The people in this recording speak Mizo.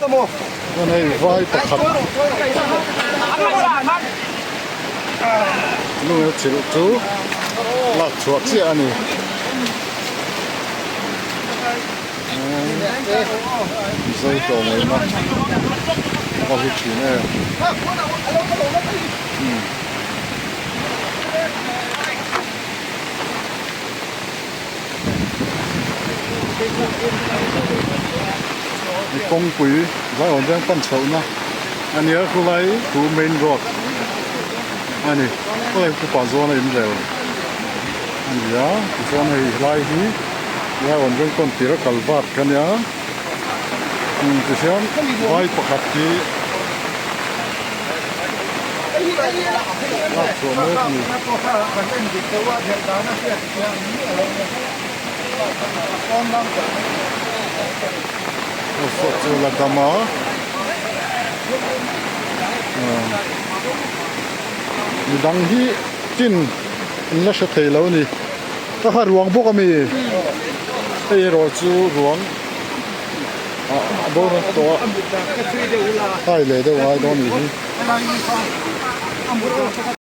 Chuan hei vai pakhat lungel chilh chu lak chhuah chiah a ni. Mizo tawng ngaihna a hlu thin em. Kawngpui zaiawn veng pan chhohna a nia khulai chu main road a ni khulai chu pah zawn a inrel a ni a tichuan hei helai hi zaiawn veng pawn tir a kal vat kha nia tihian vai pakhat hi lak chhuah mek a ni. Chu la dam a midang hi chin an la hre thei lo a ni ka kha ruang bawk a mi hei erawh chu ruang ah a bo na tawh a hai leh deuh ngai dawn a nih hi.